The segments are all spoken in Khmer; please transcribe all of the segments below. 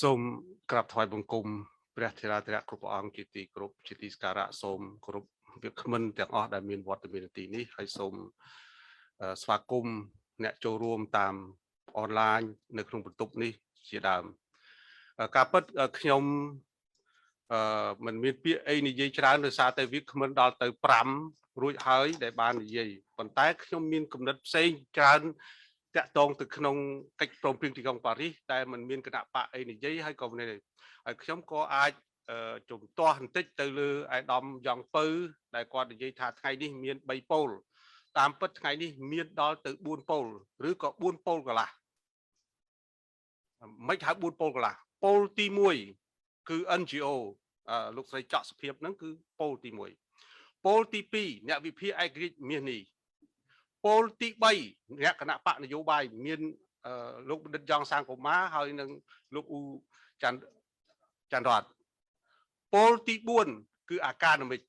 សូមក្រាបថ្វាយបង្គំព្រះថេរាធរៈគ្រប់ព្រះអង្គជាទីគោរពជាទីសក្ការៈសូមគោរពវាគ្មិនទាំងអស់ដែលមានវត្តមាននៅទីនេះហើយសូមស្វាគមន៍អ្នកចូលរួមតាមអនឡាញនៅក្នុងបន្ទប់នេះជាដើមការពិតខ្ញុំអឺមិនមានពាក្យអីនិយាយច្រើនដោយសារតែវាគ្មិនដល់ទៅ5រួចហើយដែលបាននិយាយប៉ុន្តែខ្ញុំមានគំនិតផ្សេងច្រើនតាក់ទងទៅក្នុងកិច្ចព្រមព្រៀងទីក្រុងប៉ារីសតែมันមានគណៈបកអីនិយាយហើយក៏នេះហើយខ្ញុំក៏អាចជំទាស់បន្តិចទៅលើអាយដាមយ៉ងពៅដែលគាត់និយាយថាថ្ងៃនេះមាន3ប៉ូលតាមពិតថ្ងៃនេះមានដល់ទៅ4ប៉ូលឬក៏4ប៉ូលកន្លះមិនហៅ4ប៉ូលកន្លះប៉ូលទី1គឺ NGO លោកស្រីចောက်សភាពហ្នឹងគឺប៉ូលទី1ប៉ូលទី2អ្នកវិភាគឯករាជ្យមាសនេះប៉ូលទី3អ្នកគណៈបកនយោបាយមានលោកបណ្ឌិតយ៉ងសាងកុមារហើយនិងលោកអ៊ូច័ន្ទច័ន្ទរតប៉ូលទី4គឺអាកាដេមិក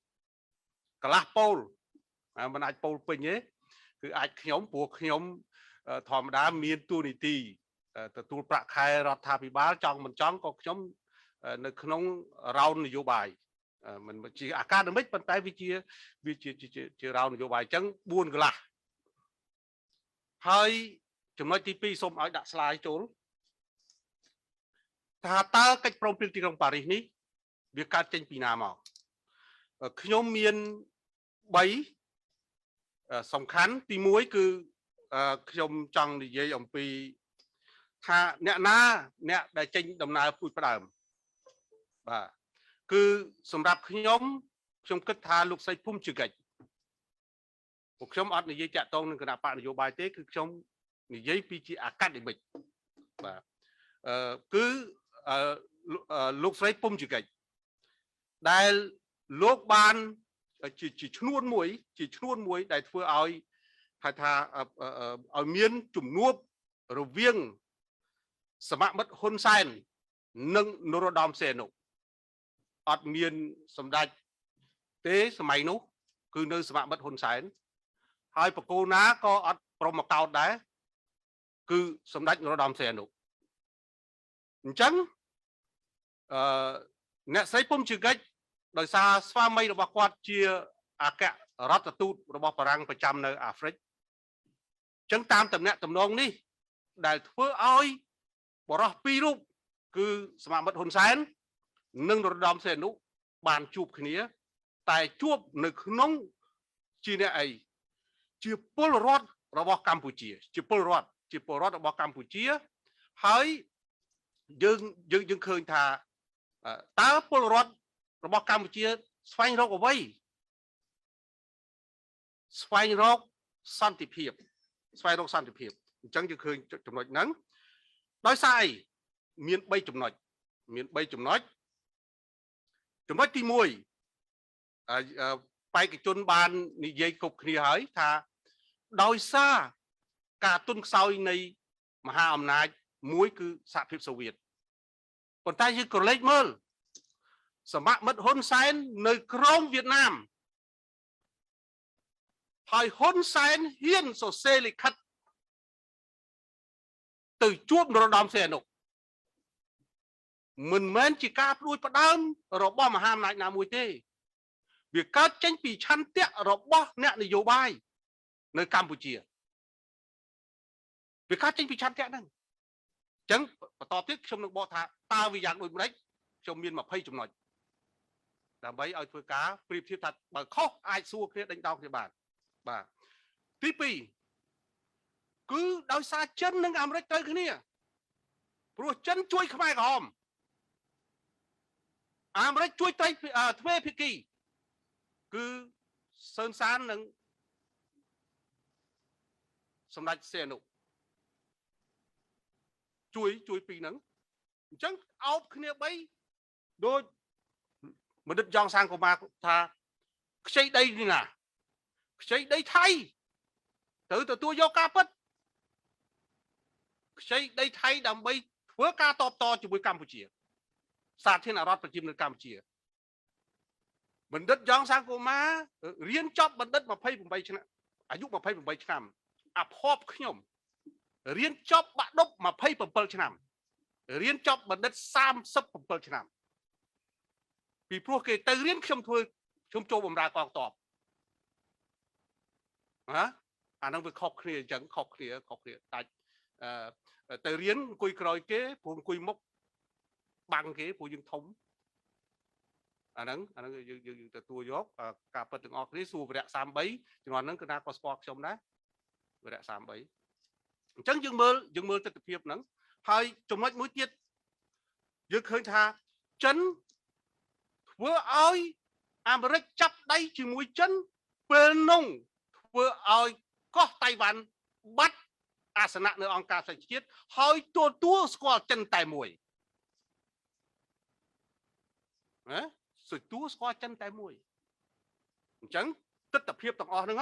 កន្លះប៉ូលមិនអាចប៉ូលពេញទេគឺអាចខ្ញុំព្រោះខ្ញុំធម្មតាមានតួនាទីទទួលប្រាក់ខែរដ្ឋាភិបាលចង់មិនចង់ក៏ខ្ញុំនៅក្នុងរោននយោបាយមិនជាអាកាដេមិកប៉ុន្តែវាជារោននយោបាយអញ្ចឹង4កន្លះហើយចំណុចទី2សូមឲ្យដាក់ slide ចូលថាតើកិច្ចព្រមព្រៀងទីក្រុងប៉ារីសនេះវាកើតចេញពីណាមកខ្ញុំមាន3សំខាន់ទី1គឺខ្ញុំចង់និយាយអំពីថាអ្នកណាអ្នកដែលចេញដំណើរពូជផ្ដើមបាទគឺសម្រាប់ខ្ញុំខ្ញុំគិតថាលោកស្រីភូមិជាកិច្ចពួកខ្ញុំអត់និយាយតាក់ទងនឹងគណៈបកនយោបាយទេគឺខ្ញុំនិយាយពីជាអាកាដេមិកបាទអឺគឺលោកស្រីពុំជាកិច្ចដែលលោកបានជាឈ្នួនមួយជាឈ្នួនមួយដែលធ្វើឲ្យហៅថាឲ្យមានជំនួបរវាងសមមិត្តហ៊ុនសែននិងនរោត្តមសីហនុអត់មានសម្ដេចទេសម័យនោះគឺនៅសមមិត្តហ៊ុនសែនហើយបកគោណាក៏អត់ប្រមកោតដែរគឺសម្ដេចនរោត្តមសីហនុអញ្ចឹងអឺអ្នកស្រីពុំជាកិច្ចដោយសារស្វាមីរបស់គាត់ជាអគ្គរដ្ឋទូតរបស់បារាំងប្រចាំនៅអាហ្វ្រិកអញ្ចឹងតាមតំណាក់តំណងនេះដែលធ្វើឲ្យបរោះពីររូបគឺសមាមិត្តហ៊ុនសែននិងនរោត្តមសីហនុបានជួបគ្នាតែជួបនៅក្នុងជាអ្នកអីជាពលរដ្ឋរបស់កម្ពុជា ជាពលរដ្ឋជាពលរដ្ឋរបស់កម្ពុជាហើយយើងយើងយើងឃើញថាតើពលរដ្ឋរបស់កម្ពុជាស្វែងរកអ្វីស្វែងរកសន្តិភាពស្វែងរកសន្តិភាពអញ្ចឹងយើងឃើញចំណុចហ្នឹងដោយសារអីមាន3ចំណុចមាន3ចំណុចចំណុចទី1បេក្ខជនបាននិយាយគ្រប់គ្នាហើយថាដោយសារការទុនខ្សោយនៃមហាអំណាចមួយគឺសហភាពសូវៀតប៉ុន្តែយើងក៏លេចមើលសមមិត្តហ៊ុនសែននៅក្រមវៀតណាមហើយហ៊ុនសែនហ៊ានសរសេរលិខិតទៅជួបនរោត្តមសីហនុមិនមែនជាការផ្ដួចផ្ដើមរបស់មហាអំណាចណាមួយទេវាកើតចេញពីឆន្ទៈរបស់អ្នកនយោបាយនៅកម្ពុជាវាកើតចេញពីឆន្ទៈហ្នឹងអញ្ចឹងបន្តទៀតខ្ញុំនឹងបកថាតើវាយ៉ាងដូចម្ដេចខ្ញុំមាន20ចំណុចដើម្បីឲ្យធ្វើការប្រៀបធៀបថាបើខុសអាចសួរគ្នាដេញដោលគ្នាបានបាទទី2គឺដោយសារចិននិងអាមេរិកត្រូវគ្នាព្រោះចិនជួយខ្មែរក្រហមអាមេរិកជួយត្រីទ្វេភាគីគឺសឿនសាននិងសម្ដេចសេនុជួយជួយពីរហ្នឹងអញ្ចឹងអោបគ្នា3ដូចបណ្ឌិតយ៉ងសាងកុមារថាខ្ចីដីនេះណាខ្ចីដីថៃត្រូវទទួលយកការពិតខ្ចីដីថៃដើម្បីធ្វើការតបតជាមួយកម្ពុជាសាធារណរដ្ឋប្រជាមានិតកម្ពុជាបណ្ឌិតយ៉ងសាងកុមាររៀនចប់បណ្ឌិត28ឆ្នាំអាយុ28ឆ្នាំអភ័ព្វខ្ញុំរៀនចប់បាក់ដប់27ឆ្នាំ រៀនចប់បណ្ឌិត37ឆ្នាំពីព្រោះគេទៅរៀនខ្ញុំធ្វើខ្ញុំចូលបម្រើកងទ័ពណាអាហ្នឹងវាខុសគ្នាអញ្ចឹងខុសគ្នាដាច់ទៅរៀនអង្គុយក្រោយគេព្រោះអង្គុយមុខបាំងគេព្រោះយើងធំអាហ្នឹងយើងទទួលយកការពិតទាំងអស់គ្នាសួរវរៈ33ជំនាន់ហ្នឹងគឺណាក៏ស្គាល់ខ្ញុំដែរវរៈ33អញ្ចឹងយើងមើលទស្សនវិជ្ជាហ្នឹងហើយចំណុចមួយទៀតយើងឃើញថាចិនធ្វើឲ្យអាមេរិកចាប់ដៃជាមួយចិនពេលនោះធ្វើឲ្យកោះតៃវ៉ាន់បាត់អាសនៈនៅអង្គការសហជាតិហើយទទួលស្គាល់ចិនតែមួយណាទទួលស្គាល់ចិនតែមួយអញ្ចឹងទស្សនវិជ្ជាទាំងអស់ហ្នឹង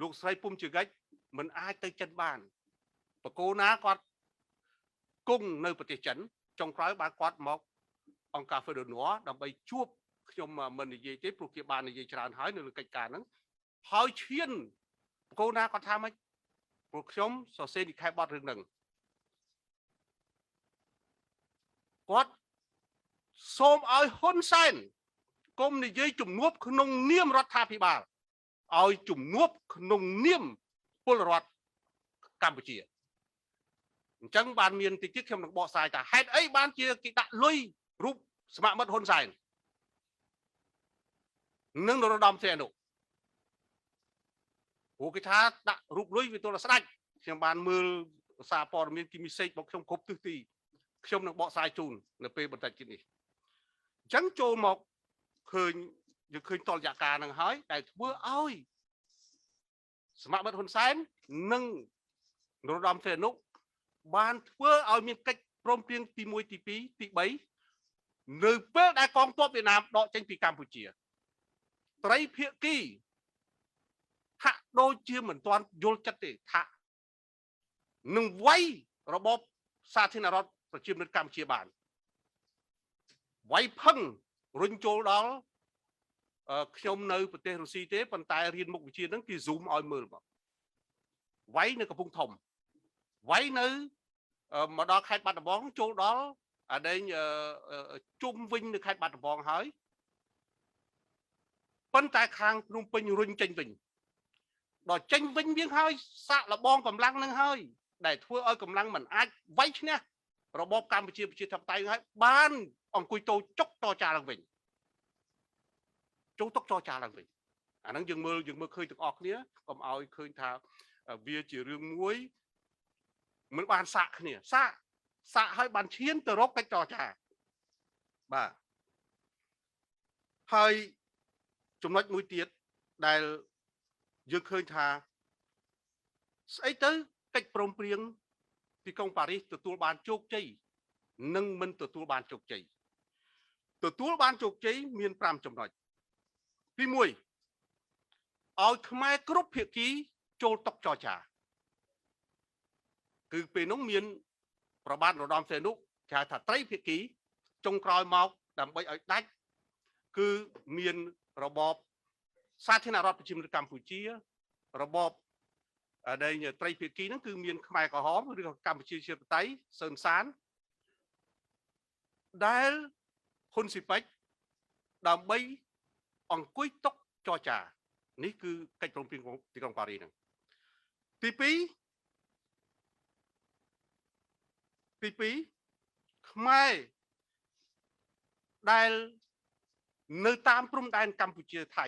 លោកស្រីពុំជាកិច្ចមិនអាចទៅចិនបានបកគោណាគាត់គង់នៅប្រទេសចិនចុងក្រោយបានគាត់មកអង្គការ Federal ដើម្បីជួបខ្ញុំមិននិយាយទេព្រោះគេបាននិយាយច្រើនហើយនៅលើកិច្ចការហ្នឹងហើយឈានបកគោណាគាត់ថាម៉េចព្រោះខ្ញុំសរសេរនិខេបទរឿងហ្នឹងគាត់សូមឲ្យហ៊ុនសែនកុំនិយាយជំនួបក្នុងនាមរដ្ឋាភិបាលឲ្យជំនួបក្នុងនាមពលរដ្ឋកម្ពុជាអញ្ចឹងបានមានតិចទៀតខ្ញុំនឹងបកស្រាយថាហេតុអីបានជាគេដាក់លុយរូបស្ម័គ្រមិត្តហ៊ុនសែននិងនរោត្តមសីហនុព្រោះគេថាដាក់រូបលុយវាទល់ស្ដេចខ្ញុំបានមើលសារព័ត៌មានគីមីសេករបស់ខ្ញុំគ្រប់ទិសទីខ្ញុំនឹងបកស្រាយជូននៅពេលបន្តិចទៀតនេះអញ្ចឹងចូលមកឃើញយើងឃើញតលយៈការនឹងហើយដែលធ្វើឲ្យស្ម័គ្រមិត្តហ៊ុនសែននិងនរោត្តមសីហនុបានធ្វើឲ្យមានកិច្ចព្រមព្រៀងទី1ទី2ទី3នៅពេលដែលកងទ័ពវៀតណាមដកចេញពីកម្ពុជាត្រីភាគីហាក់ដូចជាមិនទាន់យល់ចិត្តទេថានឹងវាយរបបសាធារណរដ្ឋប្រជាមានិតកម្ពុជាបានវាយផឹងរុញចូលដល់ខ្ញុំនៅប្រទេសរុស្ស៊ីទេប៉ុន្តែរៀនមុខវិជ្ជាហ្នឹងគេ zoom ឲ្យមើលមកវាយនៅកំពង់ធំវាយនៅមកដល់ខេត្តបាត់ដំបងចូលដល់អាដែងជុំវិញនៅខេត្តបាត់ដំបងហើយប៉ុន្តែខាងភ្នំពេញរុញចេញវិញដល់ចេញវិញវាហើយសាក់លបងកម្លាំងនឹងហើយដែលធ្វើឲ្យកម្លាំងមិនអាចវាយឈ្នះរបបកម្ពុជាប្រជាធិបតេយ្យហើយបានអង្គុយតោចុកតចាឡើងវិញចូលតុកចរចាឡើងវិញអាហ្នឹងយើងមើលឃើញទាំងអស់គ្នាកុំឲ្យឃើញថាវាជារឿងមួយមិនបានសាក់គ្នាសាក់ឲ្យបានឈានទៅរកកិច្ចចរចាបាទហើយចំណុចមួយទៀតដែលយើងឃើញថាស្អីទៅកិច្ចព្រមព្រៀងទីក្រុងប៉ារីសទទួលបានជោគជ័យនិងមិនទទួលបានជោគជ័យទទួលបានជោគជ័យមាន5ចំណុចទី1ឲ្យខ្មែរគ្រប់ភាគីចូលតុចរចាគឺពេលនោះមានប្របាទនរោត្តមសីហនុគេហៅថាត្រីភាគីចុងក្រោយមកដើម្បីឲ្យដាច់គឺមានរបបសាធារណរដ្ឋប្រជាមានិតកម្ពុជារបបដែលត្រីភាគីហ្នឹងគឺមានខ្មែរក្រហមឬក៏កម្ពុជាប្រជាធិបតេយ្យសឺនសានដែលហ៊ុនស៊ីពេចដើម្បីអង្គុយតុចរចានេះគឺកិច្ចព្រមព្រៀងទីក្រុងប៉ារីសហ្នឹងទី2ខ្មែរដែលនៅតាមព្រំដែនកម្ពុជាថៃ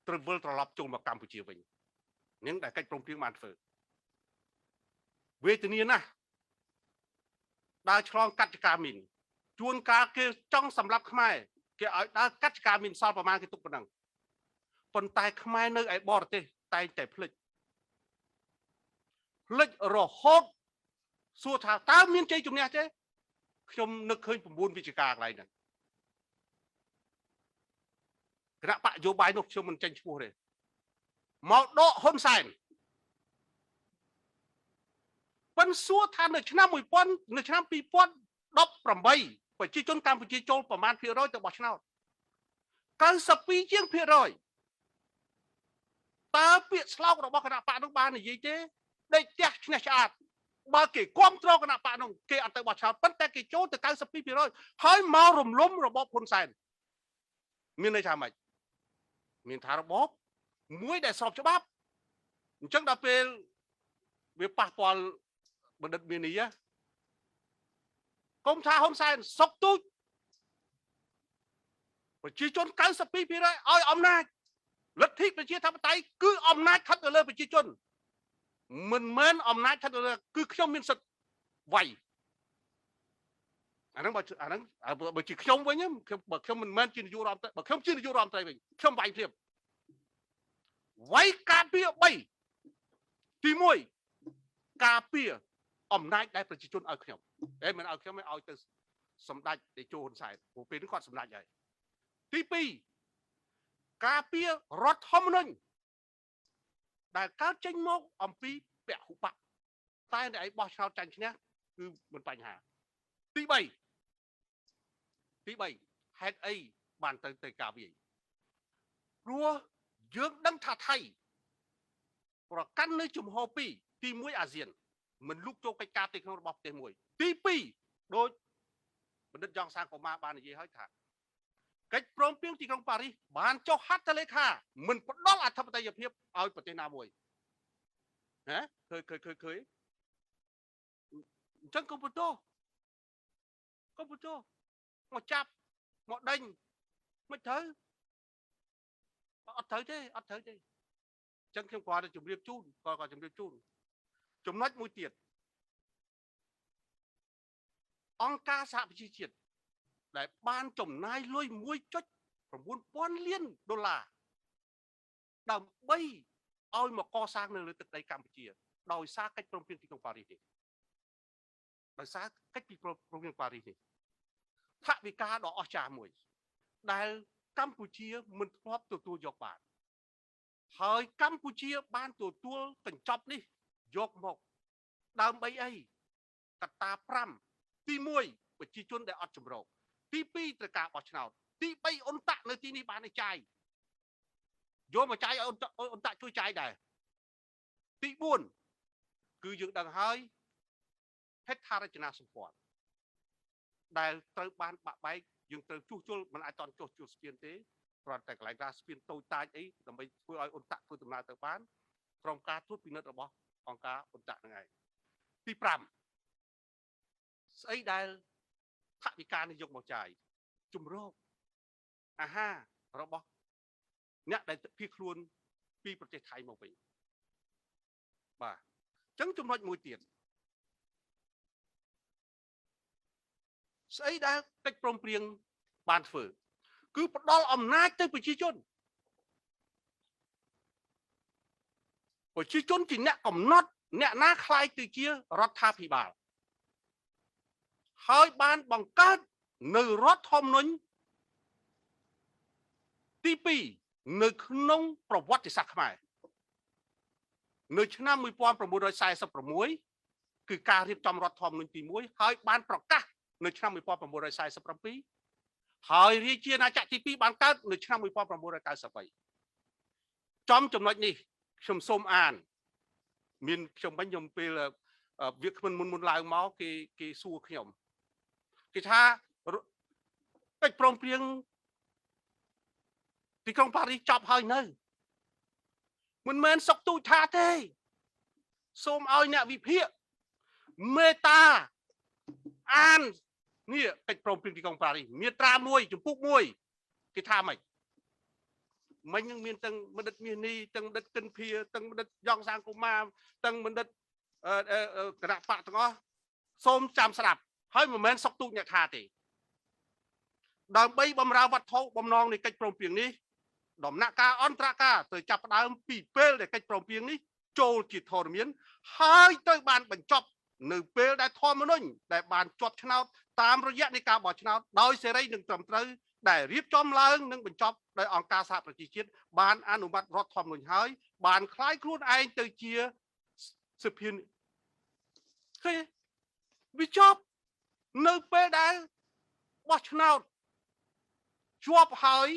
ត្រូវវិលត្រឡប់ចូលមកកម្ពុជាវិញនឹងដែលកិច្ចព្រមព្រៀងបានធ្វើវេទនាណាស់ដើរឆ្លងកាត់ចកាមីនជួនកាលគេចង់សម្លាប់ខ្មែរគេឲ្យដើរកាត់ចកាមីនសល់ប្រមាណគេទុកប៉ុណ្ណឹងប៉ុន្តែខ្មែរនៅឯបរទេសតែងតែភ្លេចរហូតសួរថាតើមានជ័យជំនះទេខ្ញុំនឹកឃើញ9វិច្ឆិកាកន្លែងហ្នឹងគណៈបកយោបាយនោះខ្ញុំមិនចេញឈ្មោះទេមកដកហ៊ុនសែនប៉ុន្តែសួរថានៅឆ្នាំ1000នៅឆ្នាំ2018ប្រជាជនកម្ពុជាចូលប្រមាណភាគរយទៅបោះឆ្នោត92ជាងភាគរយតើពាក្យស្លោករបស់គណៈបកនោះបាននិយាយទេដេកផ្ទះឈ្នះឆ្អាត បើគេគ្រប់គ្រងគណៈបកនោះគេអត់ទៅបោះឆ្នោតប៉ុន្តែគេចូលទៅ92%ហើយមករំលំរបបហ៊ុនសែនមានន័យថាម៉េចមានថារបបមួយដែលស្របច្បាប់អញ្ចឹងដល់ពេលវាប៉ះពាល់បណ្ឌិតមានីកុំថាហ៊ុនសែនសុកទូចប្រជាជន92%ឲ្យអំណាចលទ្ធិប្រជាធិបតេយ្យគឺអំណាចស្ថិតនៅលើប្រជាជនមិនមែនអំណាចស្ថិតនៅលើគឺខ្ញុំមានសិទ្ធិវាយអាហ្នឹងបើអាហ្នឹងបើជាខ្ញុំវិញខ្ញុំបើខ្ញុំមិនមែនជានាយករដ្ឋមន្ត្រីបើខ្ញុំជានាយករដ្ឋមន្ត្រីវិញខ្ញុំវាយព្រាបវាយការពារ3ទី1ការពារអំណាចដែលប្រជាជនឲ្យខ្ញុំតែមិនឲ្យខ្ញុំឲ្យទៅសម្ដេចតេជោហ៊ុនសែនព្រោះពេលនេះគាត់សម្ដេចហើយទី2ការពាររដ្ឋធម្មនុញ្ញដែលកើតចេញមកអំពីពហុបកតែអ្នកឯងបោះឆ្នោតចាញ់ឈ្នះគឺមិនបញ្ហាទី3ហេតុអីបានទៅការវាយព្រោះយើងដឹងថាថៃប្រកាន់នៅជំហរ2ទី1អាស៊ានមិនលូកចូលកិច្ចការផ្ទៃក្នុងរបស់ប្រទេសមួយទី2ដោយបណ្ឌិតយ៉ងសាងកុមារបាននិយាយហើយថាកិច្ចព្រមព្រៀងទីក្រុងប៉ារីសបានចុះហត្ថលេខាមិនផ្ដល់អធិបតេយ្យភាពឲ្យប្រទេសណាមួយណាឃើញឃើញអញ្ចឹងកុំបន្ទោសមកចាប់មកដេញមិនត្រូវអត់ត្រូវទេអញ្ចឹងខ្ញុំគ្រាន់តែជម្រាបជូនក៏ជម្រាបជូនចំណុចមួយទៀតអង្គការសហប្រជាជាតិដែលបានចំណាយលុយ 1.9 ពាន់លានដុល្លារដើម្បីឲ្យមកកសាងនៅលើទឹកដីកម្ពុជាដោយសារកិច្ចព្រមព្រៀងទីក្រុងប៉ារីសនេះដោយសារកិច្ចព្រមព្រៀងប៉ារីសនេះថវិកាដ៏អស្ចារ្យមួយដែលកម្ពុជាមិនធ្លាប់ទទួលយកបានហើយកម្ពុជាបានទទួលកញ្ចប់នេះយកមកដើម្បីអីកត្តា5ទី1ប្រជាជនដែលអត់ចម្រោកទី2ត្រូវការបោះឆ្នោតទី3អ៊ុនតាក់នៅទីនេះបានចាយយកមកចាយឲ្យអ៊ុនតាក់ជួយចាយដែរទី4គឺយើងដឹងហើយហេដ្ឋារចនាសម្ព័ន្ធដែលត្រូវបានបាក់បែកយើងត្រូវជួសជុលមិនអាចតន់ជួសជុលស្ពានទេគ្រាន់តែកន្លែងថាស្ពានតូចតាចអីដើម្បីធ្វើឲ្យអ៊ុនតាក់ធ្វើដំណើរទៅបានក្រុមការត្រួតពិនិត្យរបស់អង្គការអ៊ុនតាក់នឹងឯងទី5ស្អីដែលថវិកានេះយកមកចាយជំរកអាហាររបស់អ្នកដែលភៀសខ្លួនពីប្រទេសថៃមកវិញបាទអញ្ចឹងចំណុចមួយទៀតស្អីដែលកិច្ចព្រមព្រៀងបានធ្វើគឺផ្ដល់អំណាចទៅប្រជាជនប្រជាជនជាអ្នកកំណត់អ្នកណាក្លាយទៅជារដ្ឋាភិបាលហើយបានបង្កើតនៅរដ្ឋធម្មនុញ្ញទី2នៅក្នុងប្រវត្តិសាស្ត្រខ្មែរនៅឆ្នាំ1946គឺការរៀបចំរដ្ឋធម្មនុញ្ញទី1ហើយបានប្រកាសនៅឆ្នាំ1947ហើយរាជាណាចក្រទី2បានកើតនៅឆ្នាំ1993ចំចំណុចនេះខ្ញុំសូមអានមានខ្ញុំវិញខ្ញុំពេលវាគ្មិនមុនឡើងមកគេសួរខ្ញុំគេថាកិច្ចព្រមព្រៀងទីក្រុងប៉ារីសចប់ហើយនៅមិនមែនសុកទូចថាទេសូមឲ្យអ្នកវិភាគមេត្តាអាននេះកិច្ចព្រមព្រៀងទីក្រុងប៉ារីសមាត្រា1ចំពុក1គេថាម៉េចមិញនឹងមានទាំងបណ្ឌិតមាសនីទាំងបណ្ឌិតកិនភាទាំងបណ្ឌិតយ៉ងសាងកុមារទាំងបណ្ឌិតគណៈបកទាំងអស់សូមចាំស្ដាប់ហើយមិនមែនសុកទូចអ្នកថាទេដើម្បីបំរើវត្ថុបំណងនៃកិច្ចព្រមព្រៀងនេះដំណាក់កាលអន្តរការត្រូវចាប់ផ្ដើមពីពេលដែលកិច្ចព្រមព្រៀងនេះចូលជាធរមានហើយត្រូវបានបញ្ចប់នៅពេលដែលធម្មនុញ្ញដែលបានជាប់ឆ្នោតតាមរយៈនៃការបោះឆ្នោតដោយសេរីនិងត្រឹមត្រូវដែលរៀបចំឡើងនិងបញ្ចប់ដោយអង្គការសហប្រជាជាតិបានអនុម័តរដ្ឋធម្មនុញ្ញហើយបានคล้ายខ្លួនឯងទៅជាសភាឃើញវាចប់នៅពេលដែលបោះឆ្នោតជាប់ហើយ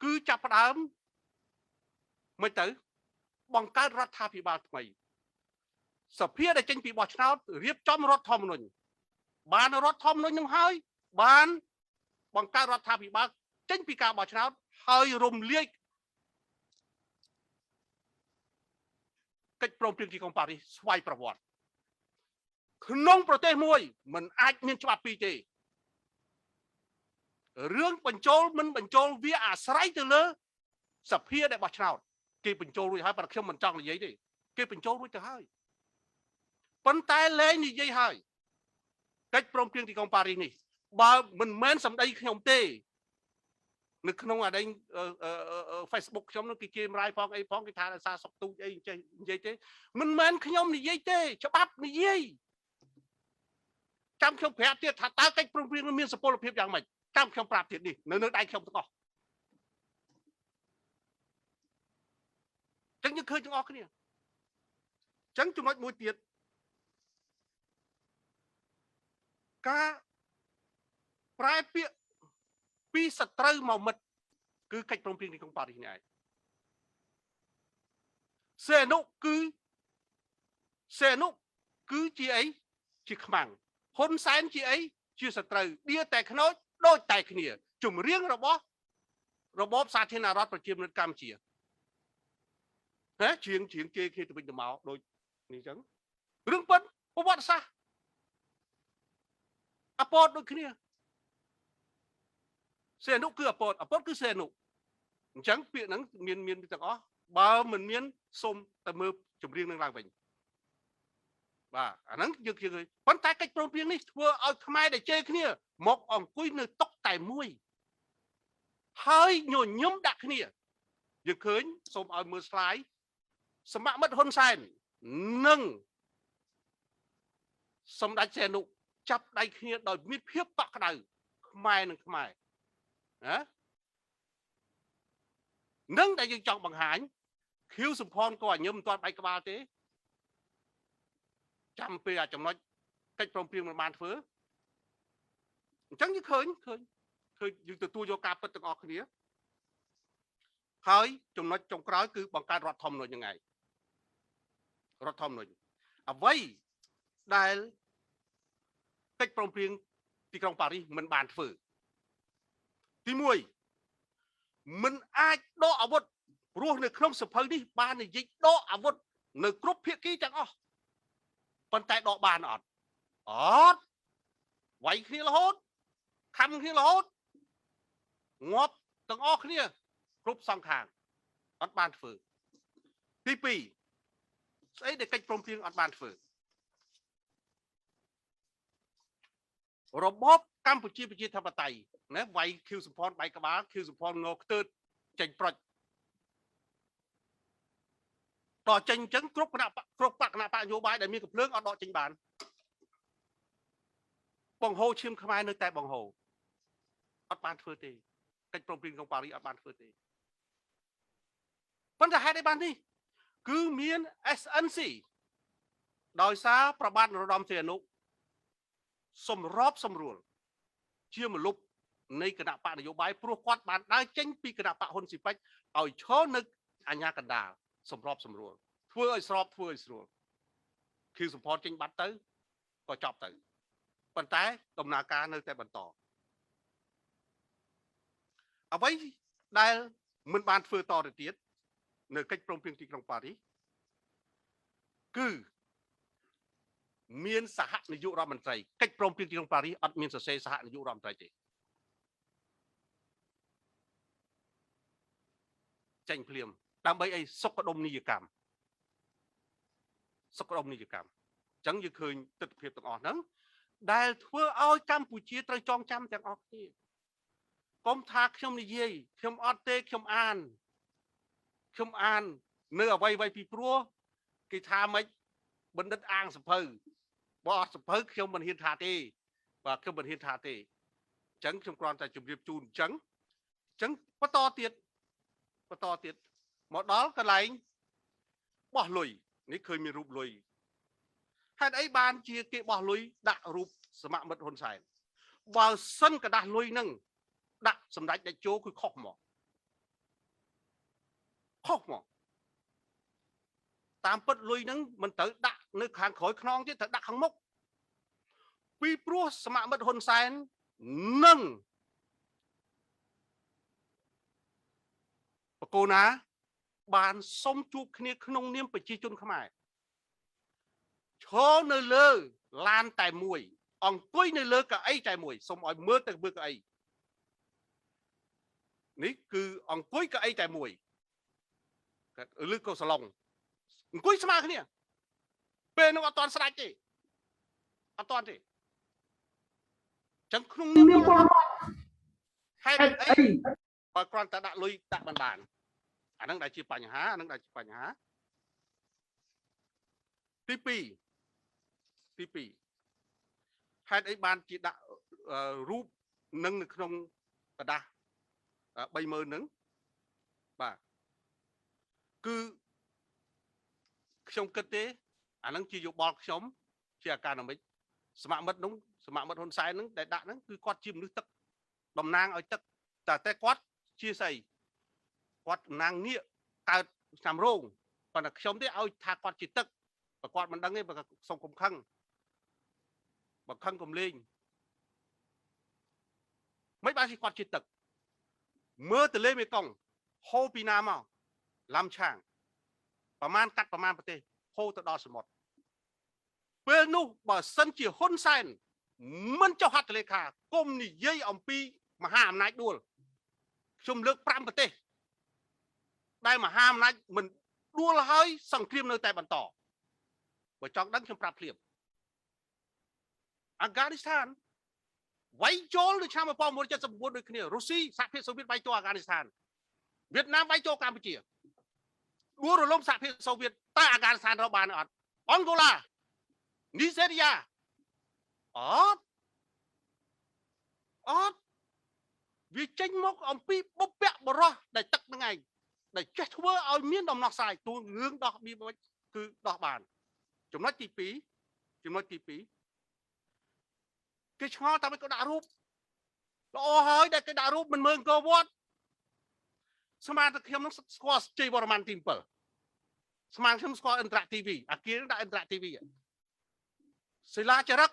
គឺចាប់ផ្ដើមមិនទៅបង្កើតរដ្ឋាភិបាលថ្មី សភាដែលចេញពីបោះឆ្នោតរៀបចំរដ្ឋធម្មនុញ្ញបានរដ្ឋធម្មនុញ្ញនឹងហើយបានបង្កើតរដ្ឋាភិបាលចេញពីការបោះឆ្នោតហើយរំលាយកិច្ចព្រមព្រៀងទីក្រុងប៉ារីសស្វ័យប្រវត្តិក្នុងប្រទេសមួយមិនអាចមានច្បាប់ពីរទេរឿងបញ្ចូលមិនបញ្ចូលវាអាស្រ័យទៅលើសភាដែលបោះឆ្នោតគេបញ្ចូលរួចហើយប៉ុន្តែខ្ញុំមិនចង់និយាយទេគេបញ្ចូលរួចទៅហើយប៉ុន្តែលែងនិយាយហើយកិច្ចព្រមព្រៀងទីក្រុងប៉ារីសនេះបើមិនមែនសម្ដីខ្ញុំទេនៅក្នុងអាដែង Facebook ខ្ញុំនោះគេជេរម្រាយផងអីផងគេថាដោយសារសុកទូចអីចេះនិយាយទេមិនមែនខ្ញុំនិយាយទេច្បាប់និយាយចាំខ្ញុំប្រាប់ទៀតថាតើកិច្ចព្រមព្រៀងនឹងមានសុពលភាពយ៉ាងម៉េចចាំខ្ញុំប្រាប់ទៀតនេះនៅដៃខ្ញុំទាំងអស់ចឹងយើងឃើញទាំងអស់គ្នាចឹងចំណុចមួយទៀតការប្រែពាក្យពីសត្រូវមកមិត្តគឺកិច្ចព្រមព្រៀងទីក្រុងប៉ារីសនេះឯងសេនុគឺសេនុគឺជាអីជាខ្មាំងហ៊ុនសែនជាអីជាសត្រូវដៀតែខ្នោចដូចតែគ្នាជំរៀងរបស់របបសាធារណរដ្ឋប្រជាមានិតកម្ពុជាហ៎ជាងគេគ្នាទៅវិញទៅមកដូចនេះចឹងរឿងពិតប្រវត្តិសាស្ត្រអពតដូចគ្នាសេនុគឺអពតអពតគឺសេនុអញ្ចឹងពាក្យហ្នឹងមានទាំងអស់បើមិនមានសូមទៅមើលចម្រៀងនឹងឡើងវិញបាទអាហ្នឹងយើងឃើញប៉ុន្តែកិច្ចព្រមព្រៀងនេះធ្វើឲ្យខ្មែរដែលជេរគ្នាមកអង្គុយនៅតុតែមួយហើយញញឹមដាក់គ្នាយើងឃើញសូមឲ្យមើលស្លាយសមមិត្តហ៊ុនសែននិងសម្ដេចសេនុចាប់ដៃគ្នាដោយមានភាពកក់ក្ដៅខ្មែរនិងខ្មែរណានឹងដែលយើងចង់បង្ហាញខៀវសំផនក៏ញឹមមិនទាន់បែកក្បាលទេចាំពេលអាចំណុចកិច្ចព្រមព្រៀងមិនបានធ្វើអញ្ចឹងយើងឃើញយើងទទួលយកការពិតទាំងអស់គ្នាហើយចំណុចចុងក្រោយគឺបង្កើតរដ្ឋធម្មនុញ្ញហ្នឹងឯងរដ្ឋធម្មនុញ្ញអ្វីដែលកិច្ចព្រមព្រៀងទីក្រុងប៉ារីសមិនបានធ្វើទី1មិនអាចដកអាវុធព្រោះនៅក្នុងសភៅនេះបាននិយាយដកអាវុធនៅគ្រប់ភាគីទាំងអស់ប៉ុន្តែដកបានអត់អត់វាយគ្នារហូតខំគ្នារហូតងាប់ទាំងអស់គ្នាគ្រប់សងខាងអត់បានធ្វើទី2ស្អីដែលកិច្ចព្រមព្រៀងអត់បានធ្វើរបបកម្ពុជាប្រជាធិបតេយ្យណាវាយខៀវសំផនបែកក្បាលខៀវសំផនងខ្ទើតចេញប្រុចដល់ចេញអញ្ចឹងគ្រប់គណៈគ្រប់បកគណៈបកនយោបាយដែលមានកំភ្លើងអត់ដកចេញបានបង្ហូរឈាមខ្មែរនៅតែបង្ហូរអត់បានធ្វើទេកិច្ចព្រមព្រៀងក្នុងប៉ារីសអត់បានធ្វើទេប៉ុន្តែហេតុអីបាននេះគឺមាន SNC ដោយសារប្របាទនរោត្តមសីហនុសម្របសម្រួលជាមលុបនៃគណៈបកនយោបាយព្រោះគាត់បានដើរចេញពីគណៈបកហ៊ុនស៊ីពេចឲ្យឈរនៅអាញាកណ្ដាលសម្របសម្រួលធ្វើឲ្យស្របធ្វើឲ្យស្រួលគឺសម្ផស្សចេញបាត់ទៅក៏ចប់ទៅប៉ុន្តែដំណើរការនៅតែបន្តអ្វីដែលមិនបានធ្វើតទៅទៀតនៅកិច្ចព្រមព្រៀងទីក្រុងប៉ារីសគឺមានសហនាយករដ្ឋមន្ត្រីកិច្ចព្រមព្រៀងទីក្រុងប៉ារីសអត់មានសរសេរសហនាយករដ្ឋមន្ត្រីទេចេញភ្លាមដើម្បីអីសុខដុមនីយកម្មសុខដុមនីយកម្មអញ្ចឹងយើងឃើញទិដ្ឋភាពទាំងអស់ហ្នឹងដែលធ្វើឲ្យកម្ពុជាត្រូវចងចាំទាំងអស់គ្នាកុំថាខ្ញុំនិយាយខ្ញុំអត់ទេខ្ញុំអាននៅអ្វីពីព្រោះគេថាម៉េចបណ្ឌិតអាងសភៅបើអត់សភៅខ្ញុំមិនហ៊ានថាទេបាទខ្ញុំមិនហ៊ានថាទេអញ្ចឹងខ្ញុំគ្រាន់តែជម្រាបជូនអញ្ចឹងបន្តទៀតមកដល់កន្លែងបោះលុយនេះឃើញមានរូបលុយហេតុអីបានជាគេបោះលុយដាក់រូបសមមិត្តហ៊ុនសែនបើសិនកដាស់លុយនឹងដាក់សម្ដេចតេជោគឺខុសមក តាមពិតលុយហ្នឹងមិនត្រូវដាក់នៅខាងក្រោយខ្នងទៀតត្រូវដាក់ខាងមុខពីព្រោះសមមិត្តហ៊ុនសែននិងបកូណាបានសុំជួបគ្នាក្នុងនាមប្រជាជនខ្មែរឈរនៅលើឡានតែមួយអង្គុយនៅលើកៅអីតែមួយសូមឲ្យមើលទៅមើលកៅអីនេះគឺអង្គុយកៅអីតែមួយឬក៏សាឡុងអង្គុយស្មើគ្នាពេលនោះអត់តាន់ស្ដាច់ទេអត់តាន់ទេចឹងក្នុងនាមពលរដ្ឋហេតុអីបើគ្រាន់តែដាក់លុយដាក់មិនបានអាហ្នឹងដែលជាបញ្ហាអាហ្នឹងដែលជាបញ្ហាទី2ទី2ហេតុអីបានជាដាក់រូបនឹងនៅក្នុងក្រដាស30000ហ្នឹងបាទគឺខ្ញុំគិតទេអាហ្នឹងជាយោបល់ខ្ញុំជាអាការនិមិចសមមិត្តនោះសមមិត្តហ៊ុនសែនហ្នឹងដែលដាក់ហ្នឹងគឺគាត់ជាមនុស្សទឹកតំណាងឲ្យទឹកតែគាត់ជាស្អីគាត់តំណាងនាគកើតឆ្នាំរោងប៉ុន្តែខ្ញុំទេឲ្យថាគាត់ជាទឹកបើគាត់មិនដឹងទេបើសុំកុំខឹងបើខឹងកុំលេងមិនបានជាគាត់ជាទឹកមើលទលេមេគង្គហូរពីណាមកឡាំឆាងប្រមាណកាត់ប្រមាណប្រទេសហូរទៅដល់សមុទ្រពេលនោះបើសិនជាហ៊ុនសែនមិនចុះហត្ថលេខាគុំនិយាយអំពីមហាអំណាចដួលខ្ញុំលើក5ប្រទេសដែលមហាអំណាចមិនដួលហើយសង្គ្រាមនៅតែបន្តបើចង់ដឹងខ្ញុំប្រាប់ភ្លាមអាហ្គានីស្ថានវាយចូលនៅឆ្នាំ1979ដូចគ្នារុស្ស៊ីសហភាពសូវៀតវាយចូលអាហ្គានីស្ថានវៀតណាមវាយចូលកម្ពុជាដួលរលំសហភាពសូវៀតតើអាហ្គានីស្ថានរកបានអត់អង់ហ្គូឡានីសេរីយ៉ាអត់អត់វាចេញមកអំពីបុព្វបុរសដែលទឹកហ្នឹងឯងដែលចេះធ្វើឲ្យមានដំណោះស្រាយទូរឿងដោះបៀបគឺដោះបានចំណុចទី2ចំណុចទី2គេឆ្ងល់តែមិនក៏ដាក់រូបល្អហើយដែលគេដាក់រូបមិនមើលអង្គរវត្តស្មានតែខ្ញុំនឹងស្គាល់ជ័យវរ្ម័នទី7ស្មានខ្ញុំស្គាល់ឥន្ទ្រៈ TV អាគារដាក់ឥន្ទ្រៈ TV សិលាចារឹក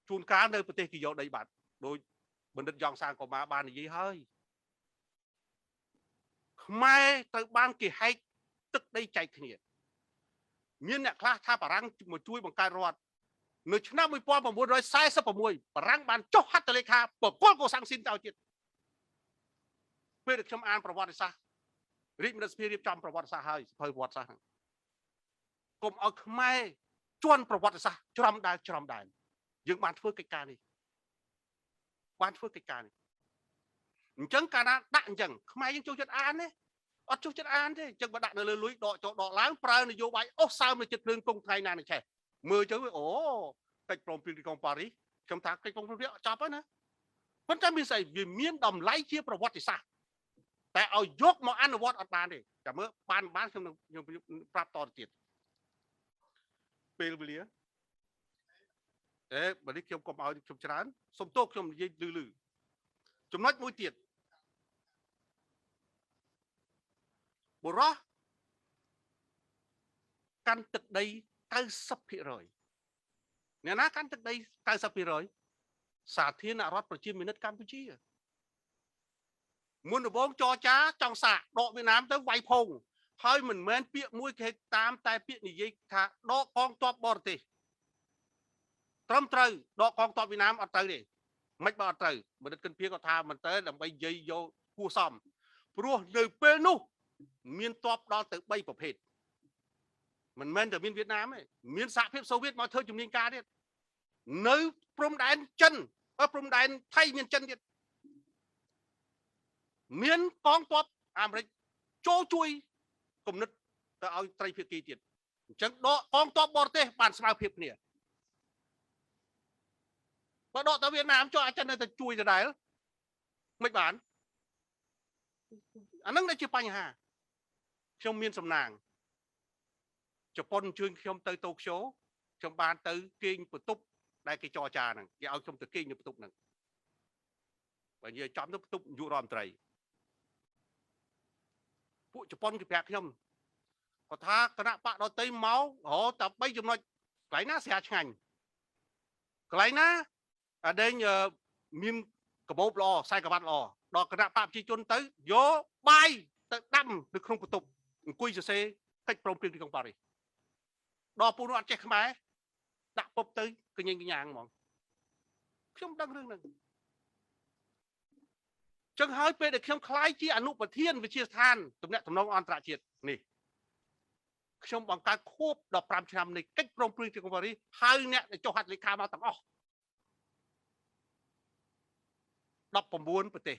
ជួនកាលនៅប្រទេសគេយកដីបាត់ដោយបណ្ឌិតយ៉ងសាងកុមារបាននិយាយហើយខ្មែរត្រូវបានគេហែកទឹកដីចែកគ្នាមានអ្នកខ្លះថាបារាំងមកជួយបង្កើតរដ្ឋនៅឆ្នាំ1946បារាំងបានចុះហត្ថលេខាបកលកូសាំងស៊ីនទៅទៀតពេលដែលខ្ញុំអានប្រវត្តិសាស្ត្ររាជបណ្ឌិតសភារៀបចំប្រវត្តិសាស្ត្រហើយសភៅប្រវត្តិសាស្ត្រហ្នឹងកុំឲ្យខ្មែរជន់ប្រវត្តិសាស្ត្រច្រំដែលច្រំដែនយើងបានធ្វើកិច្ចការនេះបានធ្វើកិច្ចការនេះអញ្ចឹងកាលណាដាក់អញ្ចឹងខ្មែរយើងចូលចិត្តអានទេអត់ចូលចិត្តអានទេអញ្ចឹងបើដាក់នៅលើលុយដកចុះដកឡើងប្រើនយោបាយអស់សើមនៅចិត្តភ្លើងគង់ថ្ងៃណានឹងឆេះមើលទៅអូកិច្ចព្រមព្រៀងទីក្រុងប៉ារីសខ្ញុំថាកិច្ចព្រមព្រៀងចប់ហើយណាប៉ុន្តែមានស្អីវាមានតម្លៃជាប្រវត្តិសាស្ត្រតែឲ្យយកមកអនុវត្តអត់បានទេចាំមើលបានបានខ្ញុំនឹងខ្ញុំប្រាប់តទៅទៀតពេលវេលាបើនេះខ្ញុំកុំឲ្យខ្ញុំច្រើនសុំទោសខ្ញុំនិយាយលឺលឺចំណុចមួយទៀតបុរសកាន់ទឹកដី 90% អ្នកណាកាន់ទឹកដី 90% សាធារណរដ្ឋប្រជាមានិតកម្ពុជាមុនដំបូងចរចាចង់សាកដកវៀតណាមទៅវាយផុងហើយមិនមែនពាក្យមួយគេតាមតែពាក្យនិយាយថាដកកងទ័ពបរទេសត្រឹមត្រូវដកកងទ័ពវៀតណាមអត់ត្រូវទេមិនបើអត់ត្រូវបណ្ឌិតគិនភៀក៏ថាមិនទៅដើម្បីនិយាយយកគួសមព្រោះនៅពេលនោះមានទ័ពដល់ទៅ3ប្រភេទមិនមែនតែមានវៀតណាមទេមានសហភាពសូវៀតមកធ្វើជំនាញការទៀតនៅព្រំដែនចិនព្រំដែនថៃមានចិនទៀតមានកងទ័ពអាមេរិកចូលជួយគំនិតទៅឲ្យត្រីភាគីទៀតអញ្ចឹងដកកងទ័ពបរទេសបានស្មើភាពគ្នាបើដកទៅវៀតណាមចុះអាចចិននៅតែជួយដដែលមិនបានអានឹងដែលជាបញ្ហាខ្ញុំមានសំណាងជប៉ុនអញ្ជើញខ្ញុំទៅតូក្យូខ្ញុំបានទៅគេងបន្ទប់ដែលគេចរចាហ្នឹងគេឲ្យខ្ញុំទៅគេងនៅបន្ទប់ហ្នឹងបើនិយាយចំទៅបន្ទប់នាយករដ្ឋមន្ត្រីពួកជប៉ុនគេប្រាប់ខ្ញុំ គាត់ថាគណៈបកដតីមករហតែ3ចំណុចកន្លែងណាស្រាឆ្ងាញ់កន្លែងណាអាដេញមានកាបូបល្អខ្សែក្រវ៉ាត់ល្អដល់គណៈបកប្រជាជនទៅយកបាយទៅដាំនៅក្នុងបន្ទប់អង្គុយសរសេរកិច្ចព្រមព្រៀងទីក្រុងប៉ារីសដល់ពូនោះអត់ចេះខ្មែរដាក់ពុបទៅកញ៉េងកញ្ញាងហ្មងខ្ញុំដឹងរឿងហ្នឹងចឹងហើយពេលដែលខ្ញុំក្លាយជាអនុប្រធានវិទ្យាស្ថានទំនាក់ទំនងអន្តរជាតិនេះខ្ញុំបង្កើតខួប15ឆ្នាំនៃកិច្ចព្រមព្រៀងទីក្រុងប៉ារីសហៅអ្នកដែលចុះហត្ថលេខាមកទាំងអស់19ប្រទេស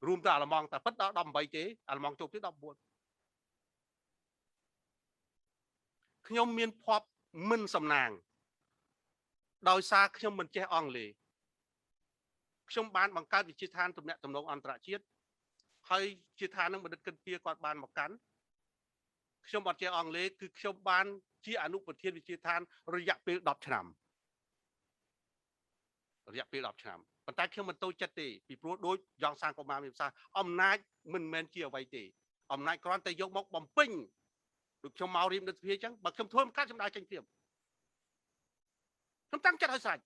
រួមទៅអាល្លឺម៉ង់តែពិតដល់18ទេអាល្លឺម៉ង់ចូលទៀត19ខ្ញុំមានភ័ព្វមិនសំណាងដោយសារខ្ញុំមិនចេះអង់គ្លេសខ្ញុំបានបង្កើតវិទ្យាស្ថានទំនាក់ទំនងអន្តរជាតិហើយជាឋាននឹងបណ្ឌិតកិនពៀគាត់បានមកកាន់ខ្ញុំអត់ចេះអង់គ្លេសគឺខ្ញុំបានជាអនុប្រធានវិទ្យាស្ថានរយៈពេល10ឆ្នាំរយៈពេល10ឆ្នាំប៉ុន្តែខ្ញុំមិនតូចចិត្តទេពីព្រោះដូចយ៉ងសានកុមារមានប្រសាសន៍អំណាចមិនមែនជាអ្វីទេអំណាចគ្រាន់តែយកមកបំពេញដូចខ្ញុំមករៀបនៅសភាអញ្ចឹងបើខ្ញុំធ្វើមិនកើតខ្ញុំដើរចេញព្រាមខ្ញុំតាំងចិត្តឲ្យស្រេច